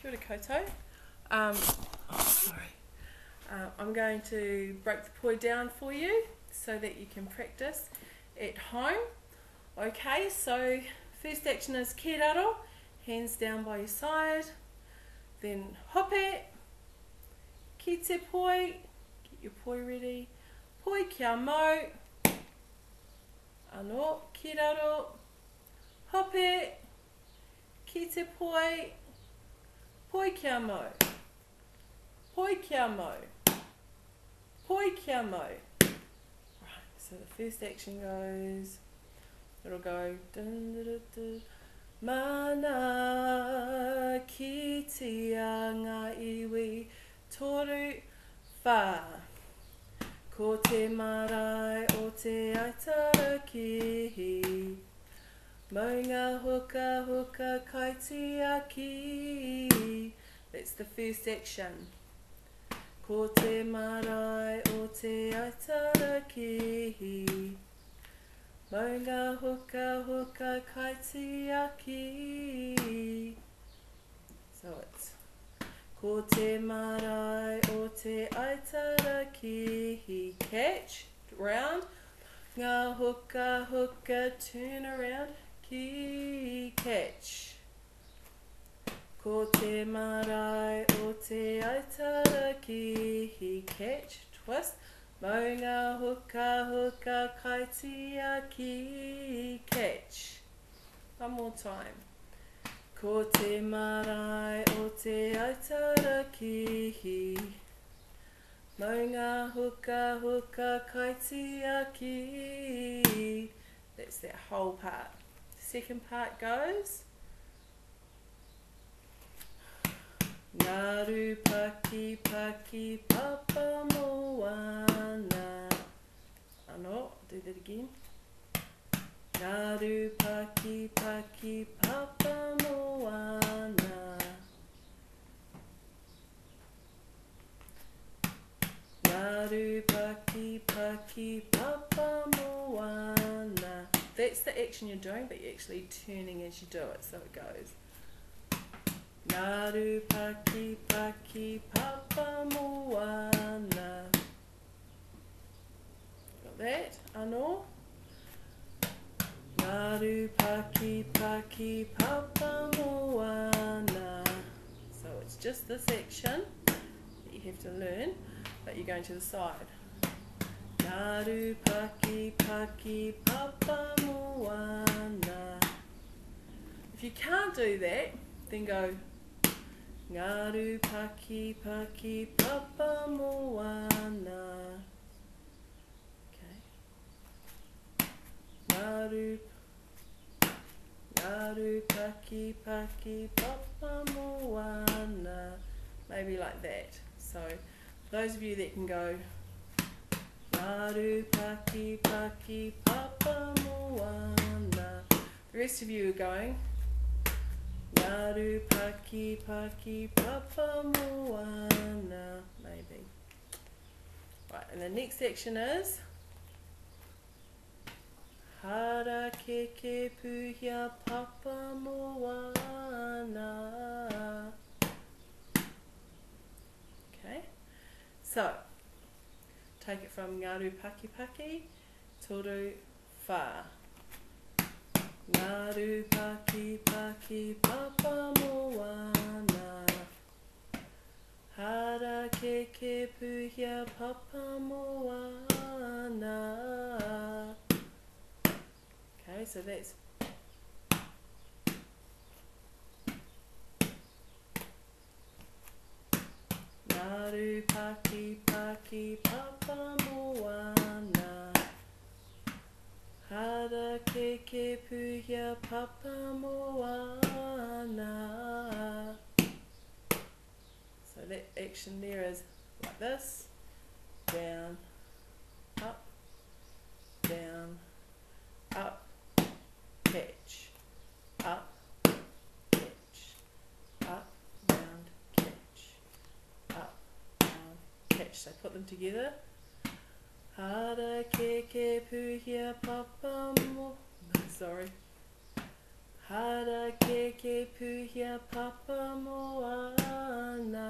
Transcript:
Kia ora koutou. Oh, sorry. I'm going to break the poi down for you so that you can practice at home. Okay, so first action is ki raro, hands down by your side. Then hope, ki te poi, get your poi ready. Poi kia mau, anō, ki raro, hope, ki te poi, poi kia mau, poi kia mau, poi kia mau. Right, so the first action goes, it'll go dun, dun, dun, dun. Mana ki tia ngā iwi, toru, whā. Ko te marae o te aitara-kihi, maunga huka huka kaitiaki. That's the first action. Ko te marae o te aitara-kihi, maunga huka huka kaitiaki. So it's ko te marae o te aitara-kihi, catch, round, ngā huka huka, turn around, ki, catch. Ko te marae o te aitara-kihi, catch, twist, maunga huka huka kaitiaki, catch. One more time. Ko te marae o te aitara-kihi, maunga huka huka kaitiaki. That's that whole part. Second part goes. Ngaru paki paki papa moana. Anō, do that again. Ngaru paki paki papa moana. Ngaru paki paki papa moana. That's the action you're doing, but you're actually turning as you do it, so it goes. Ngaru paki paki papa moana. Got that? Anō. Ngaru paki paki papa moana. So it's just this action that you have to learn, but you're going to the side. Ngaru paki paki papa moana. If you can't do that, then go Ngaru paki paki papa moana. Okay. Ngaru, ngaru paki paki papa moana. Maybe like that. So those of you that can go Ngaru paki paki papa moana. The rest of you are going Ngaru paki paki papa moana. Maybe. Right, and the next section is Harakeke puhia papa moana. Okay, so take it from Ngaru paki paki, toru, whā. Ngaru paki paki papa moana. Harakeke puhia papa moana. Okay, so that's Ngaru paki paki papa moana. Harakeke puhia papa moana. So that action there is like this, down, up, down, up, catch, up, catch, up, round, catch, up, round, catch. So put them together. Harakeke puhia papa mo. No, sorry. Harakeke puhia papa moana.